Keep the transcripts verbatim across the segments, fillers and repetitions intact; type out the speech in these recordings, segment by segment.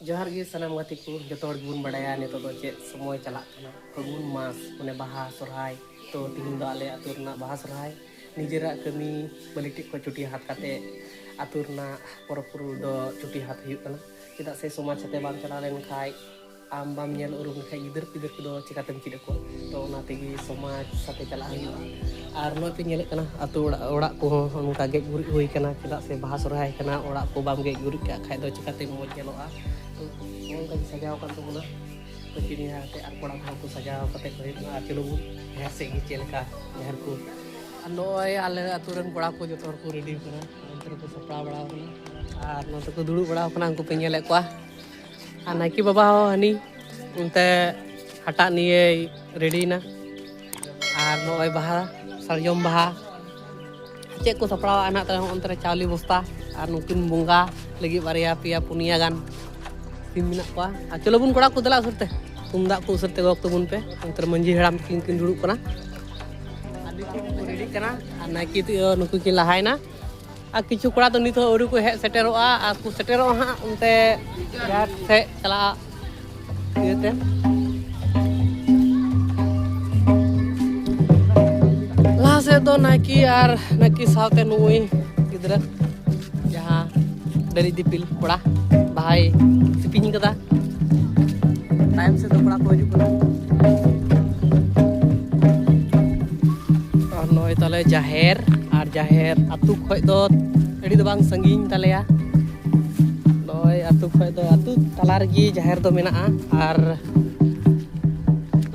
ᱡᱚᱦᱟᱨ ᱜᱮ ᱥᱟᱱᱟᱢ ᱜᱟᱛᱮ ᱠᱚ᱾ ᱡᱚᱛᱚ ᱦᱚᱲ ᱜᱮᱵᱚᱱ ᱵᱟᱲᱟᱭᱟ ᱱᱤᱛᱚᱜ ᱫᱚ ᱪᱮᱫ ᱥᱚᱢᱚᱭ ᱪᱟᱞᱟᱜ ᱠᱟᱱᱟ, ᱯᱷᱟᱹᱜᱩᱱ ᱢᱟᱥ, ᱢᱟᱱᱮ ᱵᱟᱦᱟ ᱥᱚᱨᱦᱟᱭ᱾ ᱛᱚ ᱛᱤᱦᱤᱧ ᱫᱚ ᱟᱞᱮ ᱟᱹᱛᱩ ᱨᱮᱱᱟᱜ ᱵᱟᱦᱟ ᱥᱚᱨᱦᱟᱭ, ᱱᱤᱡᱮᱨᱟᱜ ᱠᱟᱹᱢᱤ ᱵᱟᱹᱞᱤ ᱴᱷᱮᱡ ᱠᱷᱚᱱ ᱪᱷᱩᱴᱤ ᱦᱟᱛ ᱠᱟᱛᱮ ᱟᱹᱛᱩ ᱨᱮᱱᱟᱜ ᱯᱚᱨᱚᱵᱽ ᱯᱩᱨᱟᱹ ᱫᱚ ᱪᱷᱩᱴᱤ ᱦᱟᱛ ᱦᱩᱭᱩᱜ ᱠᱟᱱᱟ᱾ ᱪᱮᱫᱟᱜ ᱥᱮ ᱥᱚᱢᱟᱡᱽ ᱥᱟᱛᱮ ᱵᱟᱢ ᱪᱟᱞᱟᱣ ᱞᱮᱱᱠᱷᱟᱡ, ᱟᱢ ᱵᱟᱢ ᱧᱮᱞ ᱩᱨᱩᱢ ᱞᱮᱠᱷᱟᱡ ᱜᱤᱫᱟᱹᱨ ᱯᱤᱫᱟᱹᱨ ᱠᱚᱫᱚ ᱪᱤᱠᱟᱛᱮᱢ ᱪᱮᱫ ᱟᱠᱚᱣᱟ? ᱛᱚ ᱚᱱᱟ ᱛᱮᱜᱮ ᱥᱚᱢᱟᱡᱽ ᱥᱟᱛᱮ ᱪᱟᱞᱟᱜ ᱦᱩᱭᱩᱜᱼᱟ᱾ ᱟᱨ ᱱᱚᱜᱼᱚᱭ ᱯᱮ ᱧᱮᱞᱮᱫ ᱠᱟᱱᱟ, ᱟᱹᱛᱩ ᱚᱲᱟᱜ, ᱚᱲᱟᱜ ᱠᱚᱦᱚᱸ ᱱᱚᱝᱠᱟ ᱜᱮᱡ ᱜᱩᱨᱤᱡ ᱦᱩᱭ ᱠᱟᱱᱟ᱾ ᱪᱮᱫᱟᱜ ᱥᱮ ᱵᱟᱦᱟ ᱥᱚᱨᱦᱟᱭ ᱠᱟᱱᱟ, ᱚᱲᱟᱜ ᱠᱚ ᱵᱟᱢ ᱜᱮᱡ ᱜᱩᱨᱤᱡ ᱠᱟᱜ ᱠᱷᱟᱡ ᱫᱚ ᱪᱤᱠᱟᱛᱮ ᱢᱚᱡᱽ ᱧᱮᱞᱚᱜᱼᱟ? ᱛᱚ ᱱᱚᱜᱼᱚ ᱱᱚᱝᱠᱟ ᱜᱮ ᱥᱟᱡᱟᱣ ᱟᱠᱟᱱ ᱛᱟᱵᱚᱱᱟ᱾ ᱯᱟᱹᱪᱤ ᱰᱮᱦᱟ ᱟᱛᱮ ᱟᱨ ᱠᱚᱲᱟ ᱠᱚᱦᱚᱸ ᱠᱚ ᱥᱟᱡᱟᱣ ᱠᱟᱛᱮ ᱠᱚ ᱦᱮᱡ ᱮᱱᱟ᱾ ᱟᱨ ᱪᱚᱞᱚ ᱵᱚᱱ ᱡᱟᱦᱮᱨ ᱥᱮᱫ ᱜᱮ ᱪᱮᱫ ᱞᱮᱠᱟ ᱡᱟᱦᱮᱨ ᱠᱚ᱾ ᱟᱨ ᱱᱚᱜᱼᱚᱭ ᱟᱞᱮ ᱟᱹᱛᱩ ᱨᱮᱱ ᱠᱚᱲᱟ ᱠᱚ ᱡᱚᱛᱚ ᱦᱚᱲ ᱠᱚ ᱨᱮᱰᱤ ᱠᱟᱱᱟ, ᱚᱱᱛᱮ ᱨᱮᱠᱚ ᱥᱟᱯᱲᱟᱣ ᱵᱟᱲᱟ ᱟᱠᱟᱱᱟ᱾ ᱟᱨ ᱱᱚᱛᱮ ᱠᱚ ᱫᱩᱲᱩᱵ ᱵᱟᱲᱟ ᱟᱠᱟᱱᱟ, ᱩᱱᱠᱩ ᱯᱮ ᱧᱮᱞᱮᱫ ᱠᱚᱣᱟ᱾ ᱟᱨ ᱱᱟᱭᱠᱮ ᱵᱟᱵᱟ ᱦᱚᱸ ᱦᱟᱹᱱᱤ ᱚᱱᱛᱮ ᱦᱟᱴᱟᱜ ᱱᱤᱭᱮᱭ ᱨᱮᱰᱤᱭᱮᱱᱟ᱾ ᱟᱨ ᱱᱚᱜᱼᱚᱭ ᱵᱟᱦᱟ, ᱥᱟᱨᱡᱚᱢ ᱵᱟᱦᱟ, ᱪᱮᱫ ᱠᱚ ᱥᱟᱯᱲᱟᱣᱟ ᱱᱟᱦᱟᱜ ᱛᱟᱦᱞᱮ ᱦᱚᱸᱜᱼᱚ ᱱᱚᱛᱮ ᱨᱮ ᱪᱟᱣᱞᱮ ᱵᱚᱥᱛᱟ ᱟᱨ ᱱᱩᱠᱤᱱ ᱵᱚᱸᱜᱟ ᱞᱟᱹᱜᱤᱫ ᱵᱟᱨᱭᱟ ᱯᱮᱭᱟ ᱯᱩᱱᱭᱟ ᱜᱟᱱ ᱥᱤᱢ ᱢᱮᱱᱟᱜ ᱠᱚᱣᱟ᱾ ᱟᱨ ᱪᱚᱞᱚ ᱵᱚᱱ ᱠᱚᱲᱟ ᱠᱚ ᱫᱮᱞᱟ ᱩᱥᱟᱹᱨ ᱛᱮ, ᱛᱩᱢᱫᱟᱜ ᱠᱚ ᱩᱥᱟᱹᱨ ᱛᱮ ᱜᱚᱜ ᱛᱟᱵᱚᱱ ᱯᱮ᱾ ᱚᱱᱛᱮ ᱨᱮ ᱢᱟᱹᱡᱷᱤ ᱦᱟᱲᱟᱢ ᱛᱟᱹᱠᱤᱱ ᱠᱤᱱ ᱫᱩᱲᱩᱵ ᱠᱟᱱᱟ᱾ ᱟᱨ ᱱᱩᱠᱩ ᱠᱚ ᱨᱮᱰᱤᱜ ᱠᱟᱱᱟ᱾ ᱟᱨ ᱱᱟᱭᱠᱮ ᱛᱮ ᱱᱩᱠᱩ ᱠᱤᱱ ᱞᱟᱦᱟᱭᱮᱱᱟ᱾ ᱟᱨ ᱠᱤᱪᱷᱩ ᱠᱚᱲᱟ ᱫᱚ ᱱᱤᱛ ᱦᱚᱸ ᱟᱹᱣᱨᱤ ᱠᱚ ᱦᱮᱡ ᱥᱮᱴᱮᱨᱚᱜᱼᱟ, ᱟᱨ ᱠᱚ ᱥᱮᱴᱮᱨᱚᱜᱼᱟ ᱦᱟᱸᱜ ᱚᱱᱛᱮ ᱡᱟᱦᱮᱨ ᱥᱮᱫ ᱪᱟᱞᱟᱜ ᱤᱭᱟᱹᱛᱮ᱾ ᱞᱟᱦᱟ ᱥᱮᱫ ᱫᱚ ᱱᱟᱭᱠᱮ ᱟᱨ ᱱᱟᱭᱠᱮ ᱥᱟᱶᱛᱮ ᱱᱩᱭ ᱜᱤᱫᱽᱨᱟᱹ, ᱡᱟᱦᱟᱸ ᱰᱟᱹᱞᱤᱡ ᱫᱤᱯᱤᱞ ᱠᱚᱲᱟ, ᱵᱟᱦᱟᱭ ᱥᱤᱯᱤᱧ ᱠᱟᱫᱟ᱾ ᱛᱟᱭᱚᱢ ᱥᱮᱫ ᱫᱚ ᱠᱚᱲᱟ ᱠᱚ ᱦᱤᱡᱩᱜ ᱠᱟᱱᱟ᱾ ᱟᱨ ᱱᱚᱜᱼᱚᱭ ᱛᱟᱞᱮ ᱡᱟᱦᱮᱨ, ᱟᱨ ᱡᱟᱦᱮᱨ ᱟᱹᱛᱩ ᱠᱷᱚᱡ ᱫᱚ ᱟᱹᱰᱤ ᱫᱚ ᱵᱟᱝ ᱥᱟᱺᱜᱤᱧ ᱛᱟᱞᱮᱭᱟ᱾ ᱱᱚᱜᱼᱚᱭ ᱟᱹᱛᱩ ᱠᱷᱚᱡ ᱫᱚ, ᱟᱹᱛᱩ ᱛᱟᱞᱟ ᱨᱮᱜᱮ ᱡᱟᱦᱮᱨ ᱫᱚ ᱢᱮᱱᱟᱜᱼᱟ᱾ ᱟᱨ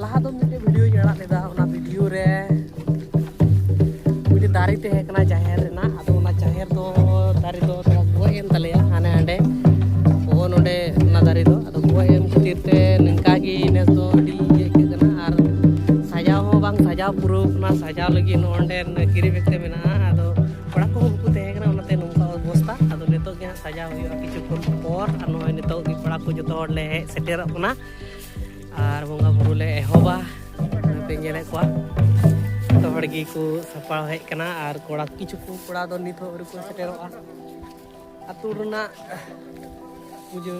ᱞᱟᱦᱟ ᱫᱚ ᱢᱤᱫᱴᱮᱡ ᱵᱷᱤᱰᱤᱭᱳᱧ ᱟᱲᱟᱜ ᱞᱮᱫᱟ, ᱚᱱᱟ ᱵᱷᱤᱰᱤᱭᱳ ᱨᱮ ᱢᱤᱫᱴᱮᱡ ᱫᱟᱨᱮ ᱛᱟᱦᱮᱸ ᱠᱟᱱᱟ ᱡᱟᱦᱮᱨ ᱨᱮᱱᱟᱜ, ᱟᱫᱚ ᱚᱱᱟ ᱡᱟᱦᱮᱨ ᱫᱚ, ᱫᱟᱨᱮ ᱫᱚ ᱛᱷᱚᱲᱟ ᱜᱚᱡ ᱮᱱ ᱛᱟᱞᱮᱭᱟ ᱦᱟᱸᱰᱮ ᱱᱟᱰᱮ᱾ ᱱᱚᱜᱼᱚ ᱱᱚᱰᱮ ᱚᱱᱟ ᱫᱟᱨᱮ ᱫᱚ, ᱟᱫᱚ ᱜᱚᱡ ᱮᱱ ᱠᱷᱟᱹᱛᱤᱨ ᱛᱮ ᱱᱤᱝᱠᱟ ᱜᱮ ᱱᱮᱥ ᱫᱚ ᱟᱹᱰᱤ ᱤᱭᱟᱹ ᱟᱹᱭᱠᱟᱹᱜ ᱠᱟᱱᱟ᱾ ᱟᱨ ᱥᱟᱡᱟᱣ ᱦᱚᱸ ᱵᱟᱝ ᱥᱟᱡᱟᱣ ᱯᱩᱨᱟᱹᱣ ᱠᱟᱱᱟ, ᱥᱟᱡᱟᱣ ᱞᱟᱹᱜᱤᱫ ᱱᱚᱜᱼᱚ ᱱᱚᱰᱮ ᱠᱮᱨᱤ ᱵᱮᱜᱽ ᱛᱮ ᱢᱮᱱᱟᱜᱼᱟ᱾ ᱟᱫᱚ ᱠᱚᱲᱟ ᱠᱚᱦᱚᱸ ᱵᱟᱠᱚ ᱛᱟᱦᱮᱸ ᱠᱟᱱᱟ, ᱚᱱᱟᱛᱮ ᱱᱚᱝᱠᱟ ᱚᱵᱚᱥᱛᱟ᱾ ᱟᱫᱚ ᱱᱤᱛᱚᱜ ᱜᱮ ᱦᱟᱸᱜ ᱥᱟᱡᱟᱣ ᱦᱩᱭᱩᱜᱼᱟ ᱠᱤᱪᱷᱩ ᱠᱷᱚᱱ ᱯᱚᱨ᱾ ᱟᱨ ᱱᱚᱜᱼᱚᱭ ᱱᱤᱛᱚᱜ ᱜᱮ ᱠᱚᱲᱟ ᱠᱚ ᱡᱚᱛᱚ ᱦᱚᱲ ᱞᱮ ᱦᱮᱡ ᱥᱮᱴᱮᱨᱚᱜ ᱠᱟᱱᱟ᱾ ᱟᱨ ᱵᱚᱸᱜᱟ ᱵᱩᱨᱩ ᱞᱮ ᱮᱦᱚᱵᱟ᱾ ᱱᱚᱛᱮ ᱧᱮᱞᱮᱫ ᱠᱚᱣᱟ, ᱡᱚᱛᱚ ᱦᱚᱲ ᱜᱮᱠᱚ ᱥᱟᱯᱲᱟᱣ ᱦᱮᱡ ᱠᱟᱱᱟ᱾ ᱟᱨ ᱠᱚᱲᱟ, ᱠᱤᱪᱷᱩ ᱠᱚ ᱠᱚᱲᱟ ᱫᱚ ᱱᱤᱛ ᱦᱚᱸ ᱟᱹᱣᱨᱤ ᱠᱚ ᱥᱮᱴᱮᱨᱚᱜᱼᱟ᱾ ᱟᱹᱛᱩ ᱨᱮᱱᱟᱜ ᱯᱩᱡᱟᱹ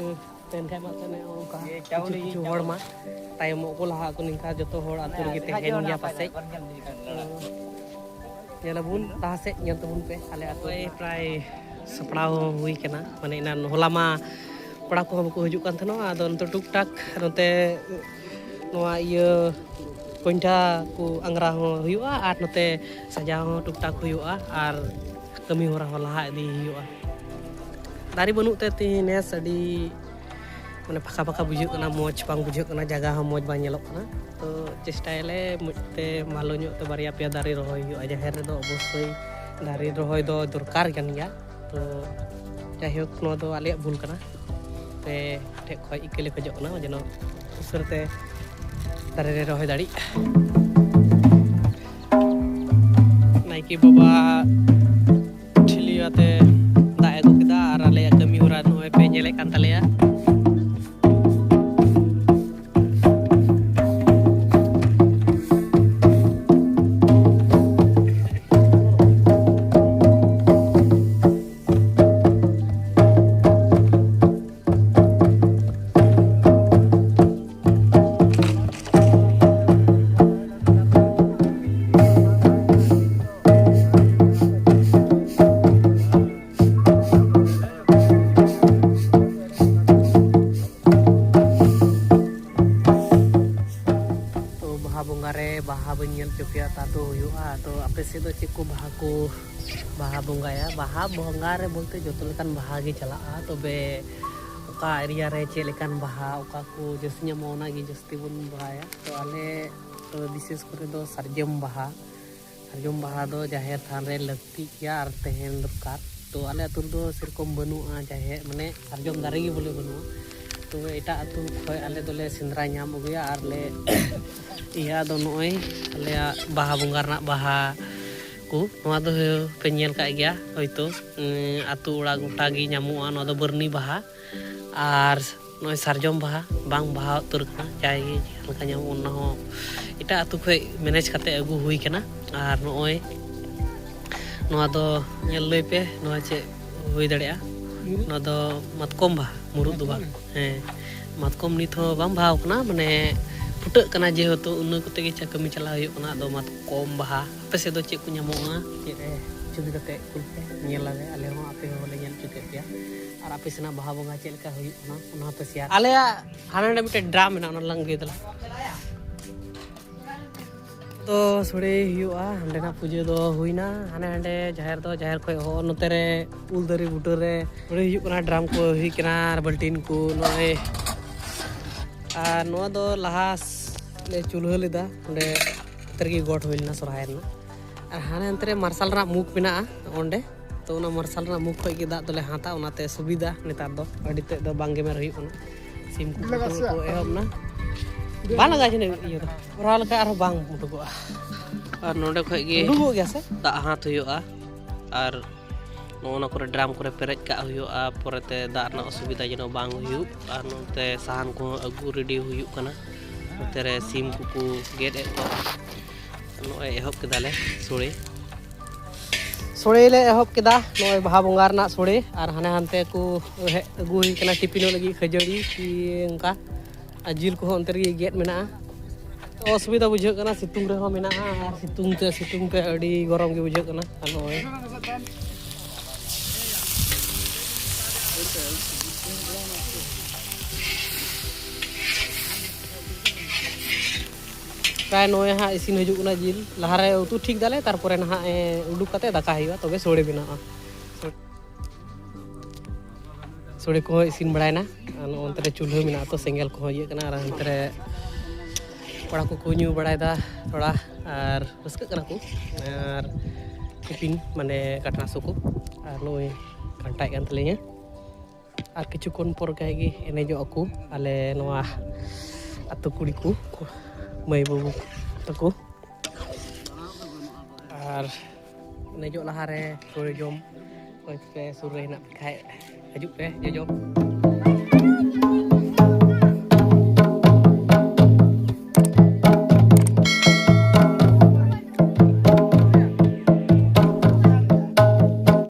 ᱢᱮᱱᱠᱷᱟᱱ ᱢᱟ ᱛᱟᱦᱞᱮ ᱚᱱᱠᱟ ᱠᱤᱪᱷᱩ ᱠᱤᱪᱷᱩ ᱦᱚᱲ ᱢᱟ ᱛᱟᱭᱚᱢᱚᱜ ᱠᱚ ᱞᱟᱦᱟ ᱠᱚ, ᱱᱤᱝᱠᱟ ᱡᱚᱛᱚ ᱦᱚᱲ ᱟᱹᱛᱩ ᱨᱮᱜᱮ ᱛᱟᱦᱮᱱ ᱜᱮᱭᱟ ᱯᱟᱥᱮᱡ᱾ ᱧᱮᱞᱟᱵᱚᱱ ᱞᱟᱦᱟ ᱥᱮᱫ, ᱧᱮᱞ ᱛᱟᱵᱚᱱ ᱯᱮ ᱟᱞᱮ ᱟᱹᱛᱩ᱾ ᱯᱨᱟᱭ ᱥᱟᱯᱲᱟᱣ ᱦᱩᱭ ᱠᱟᱱᱟ, ᱢᱟᱱᱮ ᱮᱱᱟᱱ ᱦᱚᱞᱟ ᱢᱟ ᱠᱚᱲᱟ ᱠᱚᱦᱚᱸ ᱵᱟᱠᱚ ᱦᱤᱡᱩᱜ ᱠᱟᱱ ᱛᱟᱦᱮᱱᱟ, ᱟᱫᱚ ᱱᱤᱛᱚᱜ ᱴᱩᱠ ᱴᱟᱠ ᱱᱚᱛᱮ ᱱᱚᱣᱟ ᱤᱭᱟᱹ ᱠᱚᱧᱴᱷᱟ ᱠᱚ ᱟᱝᱜᱽᱨᱟ ᱦᱚᱸ ᱦᱩᱭᱩᱜᱼᱟ ᱟᱨ ᱱᱚᱛᱮ ᱥᱟᱡᱟᱣ ᱦᱚᱸ ᱴᱩᱠ ᱴᱟᱠ ᱦᱩᱭᱩᱜᱼᱟ ᱟᱨ ᱠᱟᱹᱢᱤ ᱦᱚᱨᱟ ᱦᱚᱸ ᱞᱟᱦᱟ ᱤᱫᱤ ᱦᱩᱭᱩᱜᱼᱟ᱾ ᱫᱟᱨᱮ ᱵᱟᱹᱱᱩᱜ ᱛᱮ ᱛᱮᱦᱮᱧ ᱱᱮᱥ ᱟᱹᱰᱤ ᱢᱟᱱᱮ ᱯᱷᱟᱸᱠᱟ ᱯᱷᱟᱸᱠᱟ ᱵᱩᱡᱷᱟᱹᱜ ᱠᱟᱱᱟ, ᱢᱚᱡᱽ ᱵᱟᱝ ᱵᱩᱡᱷᱟᱹᱜ ᱠᱟᱱᱟ, ᱡᱟᱭᱜᱟ ᱦᱚᱸ ᱢᱚᱡᱽ ᱵᱟᱝ ᱧᱮᱞᱚᱜ ᱠᱟᱱᱟ᱾ ᱛᱚ ᱪᱮᱥᱴᱟᱭᱟᱞᱮ ᱢᱚᱡᱽ ᱛᱮ ᱵᱷᱟᱞᱚ ᱧᱚᱜ ᱛᱮ ᱵᱟᱨᱭᱟ ᱯᱮᱭᱟ ᱫᱟᱨᱮ ᱨᱚᱦᱚᱭ ᱦᱩᱭᱩᱜᱼᱟ᱾ ᱡᱟᱦᱮᱨ ᱨᱮᱫᱚ ᱚᱵᱚᱥᱥᱳᱭ ᱫᱟᱨᱮ ᱨᱚᱦᱚᱭ ᱫᱚ ᱫᱚᱨᱠᱟᱨ ᱠᱟᱱ ᱜᱮᱭᱟ᱾ ᱛᱚ ᱡᱟᱭᱦᱳᱠ, ᱱᱚᱣᱟ ᱫᱚ ᱟᱞᱮᱭᱟᱜ ᱵᱷᱩᱞ ᱠᱟᱱᱟ, ᱟᱯᱮ ᱴᱷᱮᱱ ᱠᱷᱚᱱ ᱤᱠᱟᱹ ᱞᱮ ᱠᱷᱚᱡᱚᱜ ᱠᱟᱱᱟ ᱡᱮᱱᱚ ᱩᱥᱟᱹᱨᱟ ᱛᱮ ᱫᱟᱨᱮ ᱞᱮ ᱨᱚᱦᱚᱭ ᱫᱟᱲᱮᱜ᱾ ᱱᱟᱭᱠᱮ ᱵᱟᱵᱟ ᱴᱷᱤᱞᱤ ᱟᱛᱮ ᱫᱟᱜ ᱮ ᱟᱹᱜᱩ ᱠᱮᱫᱟ ᱟᱨ ᱟᱞᱮᱭᱟᱜ ᱠᱟᱹᱢᱤ ᱦᱚᱨᱟ ᱱᱚᱜᱼᱚᱭ ᱯᱮ ᱧᱮᱞᱮᱫ ᱠᱟᱱ ᱛᱟᱞᱮᱭᱟ᱾ ᱛᱚ ᱵᱟᱦᱟ ᱵᱚᱸᱜᱟ ᱨᱮ ᱵᱟᱦᱟ ᱵᱟᱹᱧ ᱧᱮᱞ ᱦᱚᱪᱚ ᱯᱮᱭᱟ, ᱛᱟ ᱛᱚ ᱦᱩᱭᱩᱜᱼᱟ᱾ ᱛᱚ ᱟᱯᱮ ᱥᱮᱫ ᱫᱚ ᱪᱮᱫ ᱠᱚ ᱵᱟᱦᱟ ᱠᱚ ᱵᱟᱦᱟ ᱵᱚᱸᱜᱟᱭᱟ? ᱵᱟᱦᱟ ᱵᱚᱸᱜᱟ ᱨᱮ ᱵᱚᱞᱛᱮ ᱡᱚᱛᱚ ᱞᱮᱠᱟᱱ ᱵᱟᱦᱟ ᱜᱮ ᱪᱟᱞᱟᱜᱼᱟ, ᱛᱚᱵᱮ ᱚᱠᱟ ᱮᱨᱤᱭᱟ ᱨᱮ ᱪᱮᱫ ᱞᱮᱠᱟᱱ ᱵᱟᱦᱟ ᱚᱠᱟ ᱠᱚ ᱡᱟᱹᱥᱛᱤ ᱧᱟᱢᱚᱜᱼᱟ, ᱚᱱᱟ ᱜᱮ ᱡᱟᱹᱥᱛᱤ ᱵᱚᱱ ᱵᱟᱦᱟᱭᱟ᱾ ᱛᱚ ᱟᱞᱮ ᱫᱚ ᱵᱤᱥᱮᱥ ᱠᱚᱨᱮ ᱫᱚ ᱥᱟᱨᱡᱚᱢ ᱵᱟᱦᱟ, ᱥᱟᱨᱡᱚᱢ ᱵᱟᱦᱟ ᱫᱚ ᱡᱟᱦᱮᱨ ᱛᱷᱟᱱ ᱨᱮ ᱞᱟᱹᱠᱛᱤᱜ ᱜᱮᱭᱟ ᱟᱨ ᱛᱟᱦᱮᱱ ᱫᱚᱨᱠᱟᱨ᱾ ᱛᱚ ᱟᱞᱮ ᱟᱹᱛᱩ ᱨᱮᱫᱚ ᱥᱮᱨᱚᱠᱚᱢ ᱵᱟᱹᱱᱩᱜᱼᱟ, ᱡᱟᱦᱮᱨ ᱢᱟᱱᱮ ᱥᱟᱨᱡᱚᱢ ᱫᱟᱨᱮ ᱜᱮ ᱵᱚᱞᱮ ᱵᱟᱹᱱᱩᱜᱼᱟ᱾ ᱛᱚᱵᱮ ᱮᱴᱟᱜ ᱟᱹᱛᱩ ᱠᱷᱚᱱ ᱟᱞᱮ ᱫᱚᱞᱮ ᱥᱮᱸᱫᱽᱨᱟ ᱧᱟᱢ ᱟᱹᱜᱩᱭᱟ ᱟᱨ ᱞᱮ ᱤᱭᱟᱹ ᱟᱫᱚ ᱱᱚᱜᱼᱚᱭ ᱟᱞᱮᱭᱟᱜ ᱵᱟᱦᱟ ᱵᱚᱸᱜᱟ ᱨᱮᱱᱟᱜ ᱵᱟᱦᱟ ᱠᱚ, ᱱᱚᱣᱟ ᱫᱚ ᱯᱮ ᱧᱮᱞ ᱠᱟᱜ ᱜᱮᱭᱟ ᱦᱳᱭᱛᱳ᱾ ᱩᱸ, ᱟᱹᱛᱩ ᱚᱲᱟᱜ ᱜᱚᱴᱟ ᱜᱮ ᱧᱟᱢᱚᱜᱼᱟ᱾ ᱱᱚᱣᱟ ᱫᱚ ᱵᱟᱹᱨᱱᱤ ᱵᱟᱦᱟ ᱟᱨ ᱱᱚᱜᱼᱚᱭ ᱥᱟᱨᱡᱚᱢ ᱵᱟᱦᱟ ᱵᱟᱝ ᱵᱟᱦᱟ ᱩᱛᱟᱹᱨ ᱠᱟᱱᱟ, ᱡᱟᱭᱜᱮ ᱡᱟᱦᱟᱸ ᱞᱮᱠᱟ ᱧᱟᱢᱚᱜ ᱚᱱᱟ ᱦᱚᱸ ᱮᱴᱟᱜ ᱟᱹᱛᱩ ᱠᱷᱚᱱ ᱢᱮᱱᱮᱡᱽ ᱠᱟᱛᱮ ᱟᱹᱜᱩ ᱦᱩᱭ ᱠᱟᱱᱟ᱾ ᱟᱨ ᱱᱚᱜᱼᱚᱭ ᱱᱚᱣᱟ ᱫᱚ ᱧᱮᱞ ᱞᱟᱹᱭ ᱯᱮ, ᱱᱚᱣᱟ ᱪᱮᱫ ᱦᱩᱭ ᱫᱟᱲᱮᱭᱟᱜᱼᱟ? ᱱᱚᱣᱟ ᱫᱚ ᱢᱟᱛᱠᱚᱢ ᱵᱟᱦᱟ᱾ ᱢᱩᱨᱩᱫ ᱫᱚ ᱵᱟᱝ᱾ ᱦᱮᱸ, ᱢᱟᱛᱠᱚᱢ ᱱᱤᱛ ᱦᱚᱸ ᱵᱟᱝ ᱵᱟᱦᱟᱣ ᱠᱟᱱᱟ, ᱢᱟᱱᱮ ᱯᱷᱩᱴᱟᱹᱜ ᱠᱟᱱᱟ ᱡᱮᱦᱮᱛᱩ, ᱤᱱᱟᱹ ᱠᱚᱛᱮ ᱜᱮ ᱪᱟ ᱠᱟᱹᱢᱤ ᱪᱟᱞᱟᱣ ᱦᱩᱭᱩᱜ ᱠᱟᱱᱟ᱾ ᱟᱫᱚ ᱢᱟᱛᱠᱚᱢ ᱵᱟᱦᱟ ᱟᱯᱮ ᱥᱮᱫ ᱫᱚ ᱪᱮᱫ ᱠᱚ ᱧᱟᱢᱚᱜᱼᱟ? ᱪᱮᱫ ᱨᱮ ᱪᱷᱚᱵᱤ ᱠᱟᱛᱮ ᱠᱩᱞ ᱯᱮ, ᱧᱮᱞ ᱟᱞᱮ, ᱟᱞᱮ ᱦᱚᱸ ᱟᱯᱮ ᱦᱚᱸᱞᱮ ᱧᱮᱞ ᱦᱚᱪᱚ ᱠᱮᱫ ᱯᱮᱭᱟ᱾ ᱟᱨ ᱟᱯᱮ ᱥᱮᱱᱟᱜ ᱵᱟᱦᱟ ᱵᱚᱸᱜᱟ ᱪᱮᱫ ᱞᱮᱠᱟ ᱦᱩᱭᱩᱜ ᱠᱟᱱᱟ, ᱚᱱᱟ ᱦᱚᱸᱯᱮ ᱥᱮᱭᱟᱨ᱾ ᱟᱞᱮᱭᱟᱜ ᱦᱟᱱᱟ ᱱᱚᱸᱰᱮ ᱢᱤᱫᱴᱮᱱ ᱰᱨᱟᱢ ᱢᱮᱱᱟᱜᱼᱟ, ᱚᱱᱟ ᱞᱟᱝ ᱜᱮᱫ ᱞᱮ᱾ ᱛᱚ ᱥᱳᱲᱮ ᱦᱩᱭᱩᱜᱼᱟ᱾ ᱦᱟᱸᱰᱮᱱᱟᱜ ᱯᱩᱡᱟᱹ ᱫᱚ ᱦᱩᱭᱱᱟ, ᱦᱟᱱᱮ ᱦᱟᱸᱰᱮ ᱡᱟᱦᱮᱨ ᱫᱚ, ᱡᱟᱦᱮᱨ ᱠᱷᱚᱡ ᱦᱚᱸ ᱱᱚᱛᱮ ᱨᱮ ᱩᱞ ᱫᱟᱨᱮ ᱵᱩᱴᱟᱹ ᱨᱮ ᱥᱳᱲᱮ ᱦᱩᱭᱩᱜ ᱠᱟᱱᱟ᱾ ᱰᱨᱟᱢ ᱠᱚ ᱦᱩᱭ ᱠᱟᱱᱟ ᱟᱨ ᱵᱟᱹᱞᱴᱤᱱ ᱠᱚ ᱱᱚᱜᱼᱚᱭ᱾ ᱟᱨ ᱱᱚᱣᱟ ᱫᱚ ᱞᱟᱦᱟ ᱞᱮ ᱪᱩᱞᱦᱟᱹ ᱞᱮᱫᱟ, ᱚᱸᱰᱮ ᱚᱱᱛᱮ ᱨᱮᱜᱮ ᱜᱚᱴ ᱦᱩᱭ ᱞᱮᱱᱟ ᱥᱚᱨᱦᱟᱭ ᱨᱮᱱᱟᱜ᱾ ᱟᱨ ᱦᱟᱱᱮ ᱦᱟᱱᱛᱮ ᱨᱮ ᱢᱟᱨᱥᱟᱞ ᱨᱮᱱᱟᱜ ᱢᱩᱠ ᱢᱮᱱᱟᱜᱼᱟ ᱚᱸᱰᱮ, ᱛᱚ ᱚᱱᱟ ᱢᱟᱨᱥᱟᱞ ᱨᱮᱱᱟᱜ ᱢᱩᱠ ᱠᱷᱚᱡ ᱜᱮ ᱫᱟᱜ ᱫᱚᱞᱮ ᱦᱟᱛᱟ, ᱚᱱᱟᱛᱮ ᱥᱩᱵᱤᱫᱷᱟ ᱱᱮᱛᱟᱨ ᱫᱚ᱾ ᱟᱹᱰᱤ ᱛᱮᱫ ᱫᱚ ᱵᱟᱝ ᱜᱮᱢᱮᱨ ᱦᱩᱭᱩᱜ ᱠᱟᱱᱟ᱾ ᱥᱤᱢ ᱠᱚ ᱠᱚ ᱮᱦᱚᱵ ᱮᱱᱟ᱾ ᱵᱟᱝ ᱞᱟᱜᱟᱜᱼᱟ ᱡᱟᱹᱱᱤᱡ ᱤᱭᱟᱹ ᱫᱚ᱾ ᱵᱷᱚᱨᱟᱣ ᱞᱮᱠᱷᱟᱱ ᱟᱨᱦᱚᱸ ᱵᱟᱝ ᱩᱰᱩᱠᱚᱜᱼᱟ᱾ ᱟᱨ ᱱᱚᱸᱰᱮ ᱠᱷᱚᱡ ᱜᱮ ᱩᱰᱩᱠᱚᱜ ᱜᱮᱭᱟ ᱥᱮ? ᱫᱟᱜ ᱦᱟᱛ ᱦᱩᱭᱩᱜᱼᱟ᱾ ᱟᱨ ᱱᱚᱜᱼᱚ ᱱᱚᱣᱟ ᱠᱚᱨᱮ ᱰᱨᱟᱢ ᱠᱚᱨᱮ ᱯᱮᱨᱮᱡ ᱠᱟᱜ ᱦᱩᱭᱩᱜᱼᱟ, ᱯᱚᱨᱮᱛᱮ ᱫᱟᱜ ᱨᱮᱱᱟᱜ ᱚᱥᱩᱵᱤᱫᱷᱟ ᱡᱮᱱᱚ ᱵᱟᱝ ᱦᱩᱭᱩᱜ᱾ ᱟᱨ ᱱᱚᱛᱮ ᱥᱟᱦᱟᱱ ᱠᱚᱦᱚᱸ ᱟᱹᱜᱩ ᱨᱮᱰᱤ ᱦᱩᱭᱩᱜ ᱠᱟᱱᱟ᱾ ᱱᱚᱛᱮ ᱨᱮ ᱥᱤᱢ ᱠᱚᱠᱚ ᱜᱮᱫ ᱮᱫ ᱠᱚᱣᱟ᱾ ᱱᱚᱜᱼᱚᱭ ᱮᱦᱚᱵ ᱠᱮᱫᱟᱞᱮ ᱥᱳᱲᱮ᱾ ᱥᱳᱲᱮ ᱞᱮ ᱮᱦᱚᱵ ᱠᱮᱫᱟ, ᱱᱚᱜᱼᱚᱭ ᱵᱟᱦᱟ ᱵᱚᱸᱜᱟ ᱨᱮᱱᱟᱜ ᱥᱳᱲᱮ᱾ ᱟᱨ ᱦᱟᱱᱮ ᱦᱟᱱᱛᱮ ᱠᱚ ᱦᱮᱡ ᱟᱹᱜᱩ ᱦᱩᱭ ᱠᱟᱱᱟ ᱴᱤᱯᱤᱱᱚᱜ ᱞᱟᱹᱜᱤᱫ ᱠᱷᱟᱹᱡᱟᱹᱲᱤ ᱠᱤ ᱚᱱᱠᱟ, ᱟᱨ ᱡᱤᱞ ᱠᱚᱦᱚᱸ ᱚᱱᱛᱮ ᱨᱮᱜᱮ ᱜᱮᱫ ᱢᱮᱱᱟᱜᱼᱟ᱾ ᱚᱥᱩᱵᱤᱫᱟ ᱵᱩᱡᱷᱟᱹᱜ ᱠᱟᱱᱟ, ᱥᱤᱛᱩᱝ ᱨᱮᱦᱚᱸ ᱢᱮᱱᱟᱜᱼᱟ, ᱟᱨ ᱥᱤᱛᱩᱝ ᱛᱮ, ᱥᱤᱛᱩᱝ ᱛᱮ ᱟᱹᱰᱤ ᱜᱚᱨᱚᱢ ᱜᱮ ᱵᱩᱡᱷᱟᱹᱜ ᱠᱟᱱᱟ᱾ ᱟᱨ ᱱᱚᱜᱼᱚᱭ ᱯᱨᱟᱭ ᱱᱚᱜᱼᱚᱭ ᱦᱟᱸᱜ ᱤᱥᱤᱱ ᱦᱤᱡᱩᱜ ᱠᱟᱱᱟ ᱡᱤᱞ᱾ ᱞᱟᱦᱟᱨᱮ ᱩᱛᱩ ᱴᱷᱤᱠ ᱫᱟᱞᱮ, ᱛᱟᱨᱯᱚᱨᱮ ᱱᱟᱦᱟᱜ, ᱮ, ᱩᱰᱩᱠ ᱠᱟᱛᱮ ᱫᱟᱠᱟ ᱦᱩᱭᱩᱜᱼᱟ, ᱛᱚᱵᱮ ᱥᱳᱲᱮ ᱵᱮᱱᱟᱜᱼᱟ᱾ ᱥᱳᱲᱮ ᱠᱚᱦᱚᱸ ᱤᱥᱤᱱ ᱵᱟᱲᱟᱭᱮᱱᱟ᱾ ᱟᱨ ᱱᱚᱜᱼᱚ ᱱᱚᱱᱛᱮ ᱨᱮ ᱪᱩᱞᱦᱟᱹ ᱢᱮᱱᱟᱜᱼᱟ, ᱛᱚ ᱥᱮᱸᱜᱮᱞ ᱠᱚᱦᱚᱸ ᱤᱭᱟᱹᱜ ᱠᱟᱱᱟ᱾ ᱟᱨ ᱦᱟᱱᱛᱮ ᱨᱮ ᱠᱚᱲᱟ ᱠᱚᱠᱚ ᱧᱩ ᱵᱟᱲᱟᱭᱮᱫᱟ ᱛᱷᱚᱲᱟ, ᱟᱨ ᱨᱟᱹᱥᱠᱟᱹᱜ ᱠᱟᱱᱟ ᱠᱚ᱾ ᱟᱨ ᱴᱤᱯᱤᱱ ᱢᱟᱱᱮ ᱠᱟᱴᱱᱟᱥᱚ ᱠᱚ, ᱟᱨ ᱱᱩᱭ ᱜᱷᱟᱱᱴᱟᱭᱮᱫ ᱠᱟᱱ ᱛᱟᱹᱞᱤᱧᱟ᱾ ᱟᱨ ᱠᱤᱪᱷᱩ ᱠᱷᱚᱱ ᱯᱚᱨ ᱠᱷᱟᱡ ᱜᱮ ᱮᱱᱮᱡᱚᱜ ᱟᱠᱚ ᱟᱞᱮ ᱱᱚᱣᱟ ᱟᱹᱛᱩ ᱠᱩᱲᱤ ᱠᱚ, ᱢᱟᱹᱭ ᱵᱟᱹᱵᱩ ᱛᱟᱠᱚ᱾ ᱟᱨ ᱮᱱᱮᱡᱚᱜ ᱞᱟᱦᱟᱨᱮ ᱥᱳᱲᱮ ᱡᱚᱢ, ᱚᱠᱚᱭ ᱯᱮ ᱥᱩᱨ ᱨᱮ ᱦᱮᱱᱟᱜ ᱯᱮ ᱠᱷᱟᱡ ᱦᱤᱡᱩᱜ ᱯᱮ ᱡᱚᱡᱚᱢ᱾